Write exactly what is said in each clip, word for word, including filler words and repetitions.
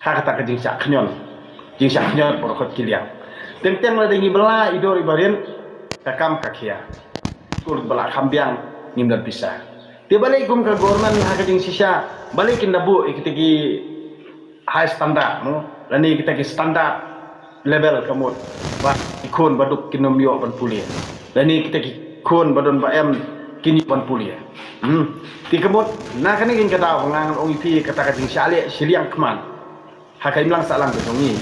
Ha kata ka jingshah khñiot, jingshah khñiot baroh khoit ki liang. Teng teng lada ngi bylla i dor i barit, ka kam ka khia. Skul ba la kham biang, ngim don pisa. Te balei kum ka government ha ka jingshisha, balei kin da buh ïa kita ki high standard, no? Lane kita ki standard level ka mut ba ki khun ba duk kin ym ïoh ban pule, lane kita ki khun ba don ba em kin ïoh ban pule. Hmm. Te ka mut na kane ka daw nga ngan ong ïa phi kata ka jingshah leh shiliang khmat ha ka imlang sahlang ka jong ngi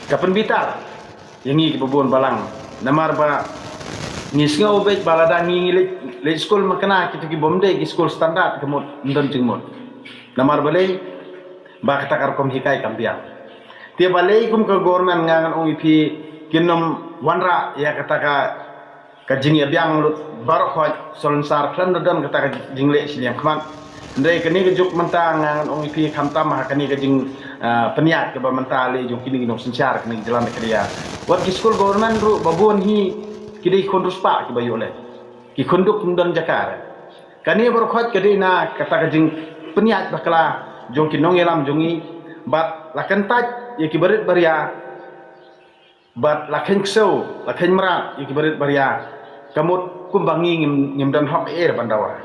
ka pynbitar ïa ngi kiba bun balang. Namar ba ngi sngew beit ba lada ngi ngi leit, leit skul makna kito ki bym dei ki skul standard ka mut ym don jingmut. Namar balei? Ba kata ka rukom hikai kam biang. Te balei kum ka government nga ngan ong ïa phi kin ym wanrah ïa kata ka, ka jingïabiang lut baroh khoit salonsar khlem da don kata ka jingleh shiliang khmat. Hynrei kane ka juk mynta nga ngan ong ïa phi khamtam ha kane ka jing, ah, pynïaid kaba mynta leh jong kine ki nongsynshar kane ka jylla Meghalaya. Wat ki skul government ruh ba bun hi ki dei khun riewspah kiba ïoh leh. Ki khun duk ym don jaka re. Kane baroh khoit ka dei na kata ka jingpynïaid bakla jong ki nongïalam jong ngi, bad la kyntait ïa ki barit baria, bad la kheiñ ksew, la kheiñ mrad ïa ki barit baria. Ka mut kumba ngi ngim, ngim don hok ei ei ban dawa.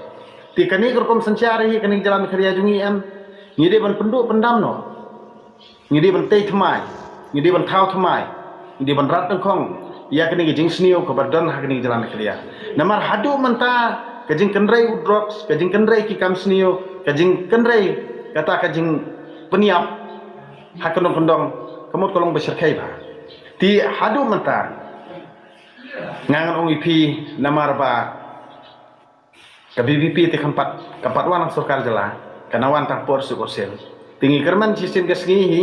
Te kane ka rukom synshar hi kane ka jylla Meghalaya jong ngi em, ngi dei ban pynduh pyndam noh. Ngi dei ban tei thymmai, ngi dei ban thaw thymmai, ngi dei ban rat nyngkong ïa kane ka jingsniew kaba don ha kane ka jylla Meghalaya. Namar haduh mynta ka jingkynrei u drugs, ka jingkynrei ki kam sniew, ka jingkynrei kata ka jingpynïap ha kyndong kyndong ka mut ka long ba shyrkhei bha. Te haduh mynta nga ngan ong ïa phi namar ba ka V P P te kam pat, kam pat wan na sorkar jylla, ka nang wan tang por suk or sel. Te ngi kyrmen shisien ka sngi hi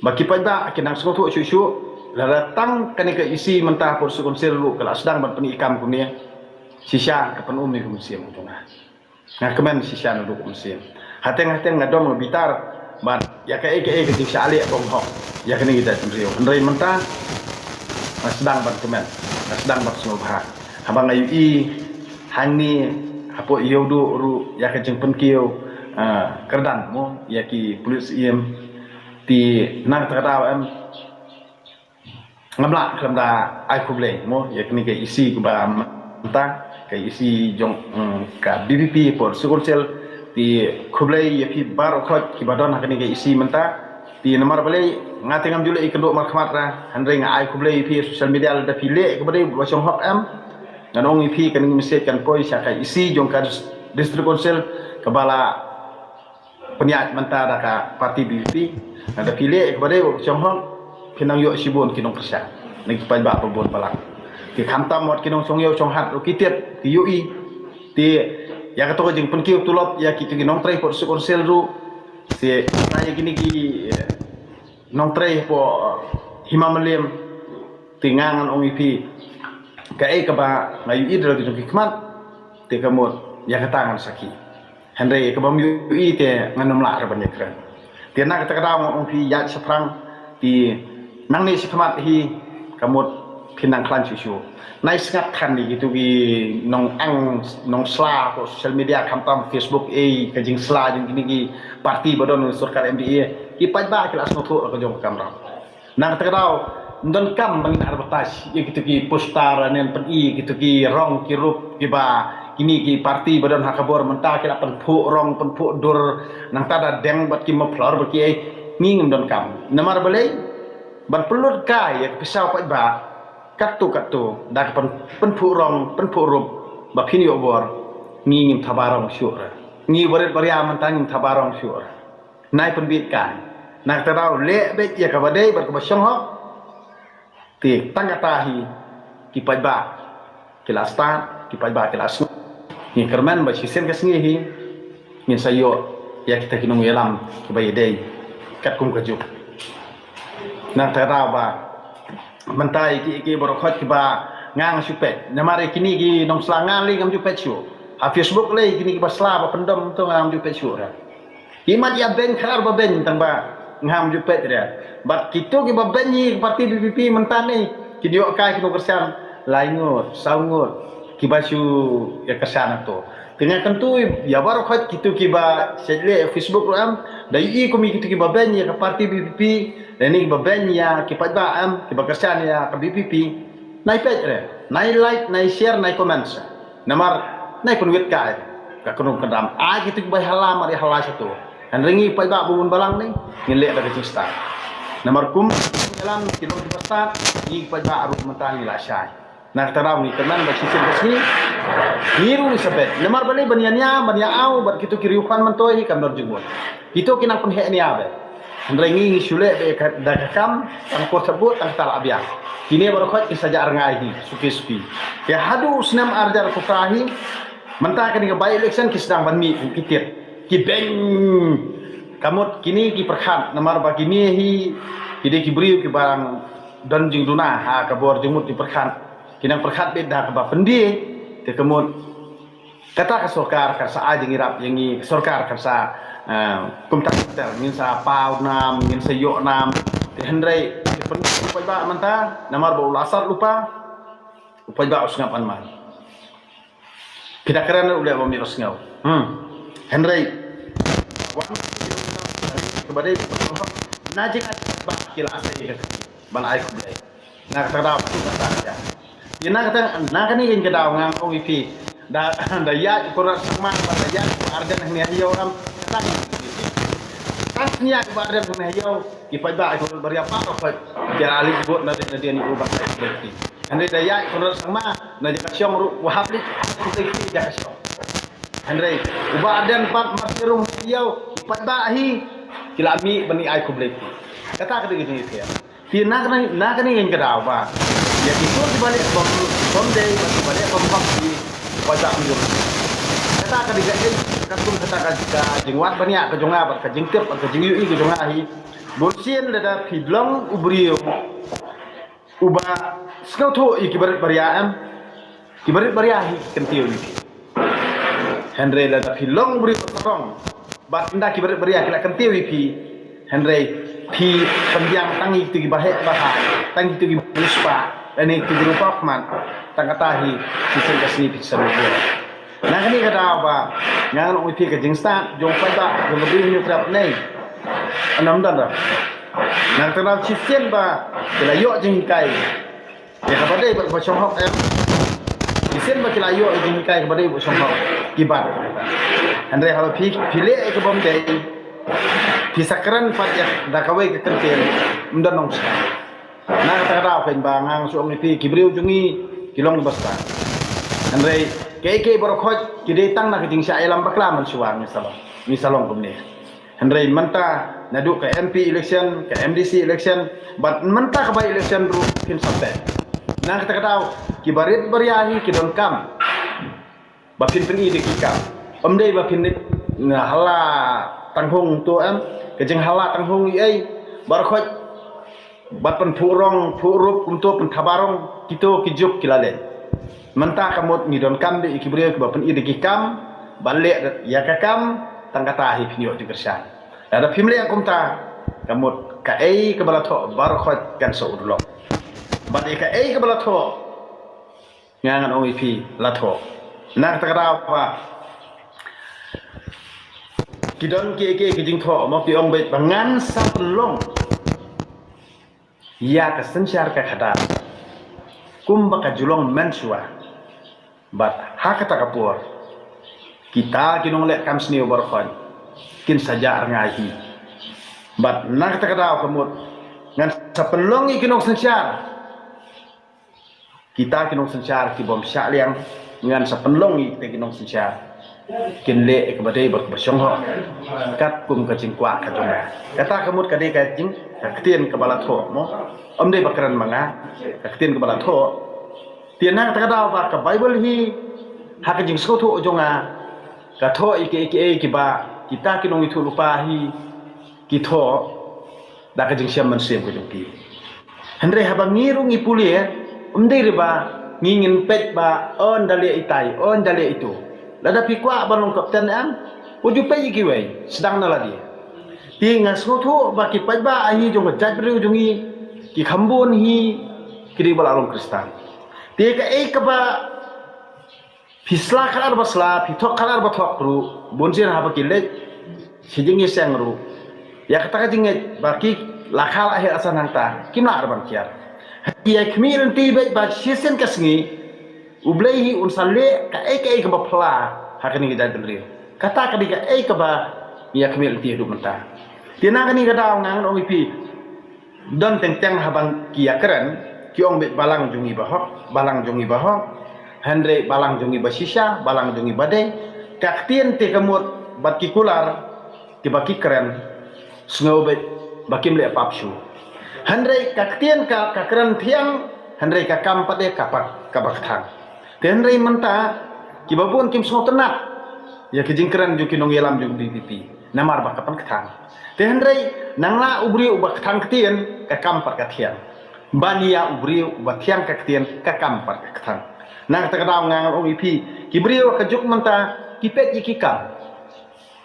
ba ki paidbah ki nang sngewthuh shuh shuh, lada tang kane ka E C mynta por suk or sel ruh ka la sdang ban pyni kam kumne, shisha ka pynum ïa ka mynsiem jong nga. Nga kmen shisha naduh ka mynsiem. Hateng hateng nga dom nga bitar bad ïa kaei kaei ka jingshah leh bym hok ïa kane ka jaitbynriew. Hynrei mynta nga sdang ban kmen, nga sdang ban sngewbha. Haba nga ïohi hangne hapoh Ïewduh ruh ïa ka jingpynkiew, ah, kyrdan mo ïa ki pulit syiem. Te na kata ka daw em, ngam lah khlem da ai khublei mo ïa kane ka E C kaba mynta, ka E C jong, mm, ka V P P Port Council. Te khublei ïa phi baroh khoit kiba don ha kane ka E C mynta. Te namar balei nga te ngam ju leh ïakynduh markhmat ra, hynrei nga ai khublei ïa phi ha social media lada phi leh kaba dei ba shong hok em. Ngan ong ïa phi kane ka message kan poi sha ka E C jong ka dis-, District Council kaba la pynïaid mynta da ka party V P P. Lada phi leh kaba dei ba shong hok, phin nang ïoh shibun ki nongkyrshan na ki paidbah ba bun balang. Ki khamtam wat ki nongshong ïew shong hat ruh ki tip, ki ïohi. Te ïa kato ka jingpynkiew tulop ïa kito ki nongtrei Port Council ruh, te ïa kine ki, eh, nongtrei hapoh, eh, Hima Mylliem, te nga ngan ong ïa phi kaei kaba nga ïohi da la ki jong ki khmat, te ka mut ïa kata ngan sakhi. Hynrei kaba ym ïohi te ngan ym lah ruh ban ïakren. Te na kata ka daw nga ong phi ïaid shaphrang, te nangne shakhmat hi ka mut phin nang khlaiñ shuh shuh. Nai sngap khan ïa kito ki nongang nongsla hapoh social media khamtam Facebook, eh, ka jingsla jong kine ki party ba don sorkar M D A. Ki paidbah ki la sngewthuh la ka jong ka kamram. Na kata ka daw ym don kam ba ngin advertise ïa kito ki poster ne pyni kito ki rong ki rup kiba kine ki party ba don ha ka bor mynta ki la pynphuh rong pynphuh dur, nangta da deng bad ki muffler bad kiei. Ngi ngim don kam. Namar balei? Ban pynlut kai ïa ka pisa u paidbah katto katto da ka pyn-, pynphuh rong pynphuh rup ba phin ïoh bor. Ngi ngim thaba rong shuh re. Ngi barit baria mynta ngim thaba rong shuh re. Nai pynbit kai. Na kata daw leh beit ïa kaba dei bad kaba shong hok. Te tang kata hi ki paidbah ki la stad, ki paidbah ki la sngew. Ngi kyrmen ba shisien ka sngi hi ngin sa ïoh ïa kita ki nongïalam kiba ïadei katkum ka juk. Na kata daw ba mynta ïa ki, ïa ki baroh khoit kiba nga ngam shu peit. Namar ïa kine ki nongsla nga lei ngam ju peit shuh. Ha Facebook lei kine kiba sla ba pyndem to nga ngam ju peit shuh re. Ki mat ïa beiñ khar ba beiñ tang ba ngam ju peit re. Bad kito kiba beiñ ïa ka party V P P mynta ne kin ïoh kai ki nongkyrshan lai ngut saw ngut kiba shu ïa kyrshan to. Te nga kyntu ïa baroh khoit kito kiba shait leh Facebook ruh em, da ïohi kum ïa kito kiba beiñ ïa ka party B P P, da ïohi kiba beiñ ïa ki paidbah em, kiba kyrshan ïa ka B P P. Nai peit re, nai like, nai share, nai comment. Namar nai pynwit kai ka kynrum kyndam. Ai kito kiba ïa hala mar ïa hala shato. Hynrei ngi paidbah bun balang ne ngin leh da ka jingstad. Namar kum ïalam ki long kiba stad, ngi paidbah ruh mynta ngi la shai. Na kata ka daw ngi kyrmen ba shisien ka sngi ngi ruh ngi sa beit. Namar balei ban ïania ban ïa aw bad kito ki riewkhuan myntoi hi kam don jingmut. Kito ki nang pynheh nia beit. Hynrei ngi ngi shu leh beit da ka kam tang por tang bud tang kata la biang. Kine baroh khoit ki sa jah rngai hi suki suki. Te haduh u snem ar hajar arphew phra hi mynta kane ka by election ki sdang ban mih ki tied ki beiñ. Ka mut kine ki pyrkhat namar ba kine hi ki dei ki briew kiba dang don jingduna ha ka bor jingmut jingpyrkhat. Ki nang pyrkhat beit da kaba pyndie te ka mut kata ka sorkar kan sa ai jingïarap ïa ngi, ka sorkar kan sa, eh, kumta kumta ngin sa paw nam, ngin sa ïoh nam. Te hynrei ki pyndie paidbah mynta namar ba u la sat lypa, u paidbah u sngap anman. Phi da kren u leh ba mi u sngew. Hmm. Hynrei wan kaba dei na jingïarap ba ki la sei ka ban ai khublei. Na kata ka daw tu kata ka. Ïa na kata na kane ka daw nga ong ïa phi. Da da ïa Conrad Sangma ba da ïa Ardent hangne ha ïew ram. Tang ïa Ardent hangne ha ïew. Ki paidbah ki baria pa ka pait. Ki la leit vote na dei na dei ni u ba ka pait. Hynrei da ïa Conrad Sangma na jaka shong ruh u hap leit u leit ki jaka shong. Hynrei u Bah Ardent pat mar sha ruh ïew ki paidbah hi ki la mih ban ïa ai khublei ki. Kata ka dei ka jingïathuh. Ki na kane na kane ka daw ba ïa ki tur ki ba leh bom bom dei ba ki ba leh bom bom ki paidbah mynjur. Kata ka dei ka ei ka kum kata ka ka jingwad ban ïa ka jong nga bad ka jingtip bad ka jingïohi ka jong nga hi. Bun sien lada phi long u briew uba sngewthuh ïa ki barit baria em. Ki barit baria hi ki kyntiew ïa phi. Hynrei lada phi long briew ba sngewthuh bad ynda ki barit baria ki la kyntiew ïa phi. Hynrei phi pynbiang tang ïa kito ki ba heh ba ha, tang ïa kito ki ba riewspah, lane kito ki rupa khmat, tang kata hi shisien ka sngi phi sa ruh. Na kane ka daw ba nga ngan ong ïa phi ka jingstad jong paidbah jong ka Bri Hynñiewtrep nei. Ynda ym don da. Na kata ka daw shisien ba ki la ïoh jinghikai ïa kaba dei bad kaba shong hok em. Shisien ba ki la ïoh ïa jinghikai kaba dei bad shong hok ki bat. Hynrei haba phi phi leh ïa kaba ym dei phi sa kren pat ïa da kawei ka kyntien ym don nongshah. Na kata ka daw phin ba nga nga shu ong ïa phi ki briew jong ngi ki long ba stad. Hynrei kiei kiei baroh khoit ki dei tang na ka jingshah ïalam bakla mynshuwa ngi sa long ngi sa long kumne. Hynrei mynta naduh ka M P election ka M D C election bad mynta ka by election ruh phin sa peit. Na kata ka daw ki barit baria hi ki donkam ba phin pyni da ki kam. Ym dei ba phin leit na hala tanghung to em ka jinghala tanghung ei ei baroh khoit bad pynphuh rong phuh rup kumto pynthaba rong kito ki juk ki la leh. Mynta ka mut ngi donkam dei ki briew kiba pyni da ki kam ba leh ïa ka kam tang kata hi phin ïoh jingkyrshan. Lada phim leh kumta ka mut kaei kaba la thoh baroh khoit kan sa urlong. Bad ïa kaei kaba la thoh nga ngan ong ïa phi la thoh. Na kata ka daw ba ki don kiei kiei ki jingthoh ma phi ong beit ba ngan sa pynlong ïa ka synshar ka khadar kumba ka ju long mynshuwa. Bad ha kata ka por kita ki nongleh kam sniew baroh khoit kin sa jah rngai hi. Bad na kata ka daw ka mut ngan sa pynlong ïa ki nongsynshar. Kita ki nongsynshar ki bym shah liang ngan sa pynlong ïa kita ki nongsynshar kin leh ïa kaba dei bad kaba shong hok katkum ka jingkwah ka jong nga. Kata ka mut ka dei ka jing ka ktien kaba la thoh mo. Ym dei ba kren ma nga ka ktien kaba la thoh. Te na kata ka daw ba ka Baibl hi ha ka jingsngewthuh jong nga ka thoh ïa kiei kiei kiba kita ki nongïathuhlypa hi ki thoh da ka jingshem mynsiem ka jong ki. Hynrei haba ngi ruh ngi pule ym dei re ba ngi ngin peit ba yn da leh itai yn da leh itu. Lada phi kwah ban long kapten em u ju peit ïa kiwei sdang na lade. Te nga sngewthuh ba ki paidbah ahi jong ka jaitbynriew jong ngi ki kham bun hi ki dei ba la long Khristan. Te kaei kaba Phi sla khadar ba sla, phi thok khadar ba thok ruh, bun sien haba ki leit sha jingïaseng ruh, ïa kata ka jingngeit ba ki la kha la heh la san hangta, kim lah ruh ban kiar. Ïa khmih lynti beit ba shisien ka sngi U Blei hi un sa leh kaei kaei kaba phylla ha kane ka jaitbynriew. Kata ka dei kaei kaba ïa khmih lynti haduh mynta. Te na kane ka daw nga ngan ong ïa phi, don teng teng haba ki ïakren, ki ong beit balang jong ngi bahok, balang jong ngi bahok, hynrei balang jong ngi bashisha, balang jong ngi badei. Ka ktien te ka mut bad ki kular kiba ki kren, sngew beit ba kim leh pap shuh. Hynrei ka ktien ka, ka kren thiang, hynrei ka kam pat de ka pat kaba kthang. Te hynrei mynta kiba bun kim sngewtynnat ïa ki jingkren jong ki nongïalam jong VPP. Namar ba ka pan kthang. Te hynrei nang la u briew uba kthang ktien, ka kam pat ka thiang. Ban ïa u briew uba thiang ka ktien, ka kam pat ka kthang. Na kata ka daw nga ngan ong ïa phi, ki briew ka juk mynta ki peit ïa ki kam.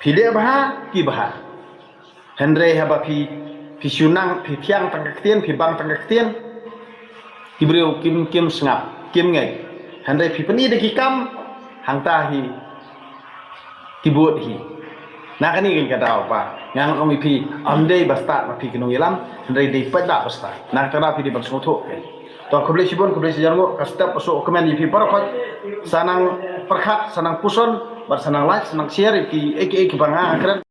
Phi leh bha, ki bha. Hynrei haba phi, phi shu nang, phi thiang tang ka ktien, phi bang tang ka ktien, ki briew kim, kim sngap, kim ngeit. Hynrei phi pyni da ki kam, hangta hi ki bud hi. Na kane ka daw ba nga ngan ong ïa phi, ym dei ba stad ma phi ki nongïalam, hynrei dei pat da ba stad. Na kata ka daw phi dei ban sngewthuh phi. To khublei shibun, khublei shihajar nguh, ka step ka suk kmen ïa phi baroh khoit. Sa nang pyrkhat, sa nang puson, bad sa nang like, sa nang share ïa ki, ïa ki, ïa ki ba nga kren.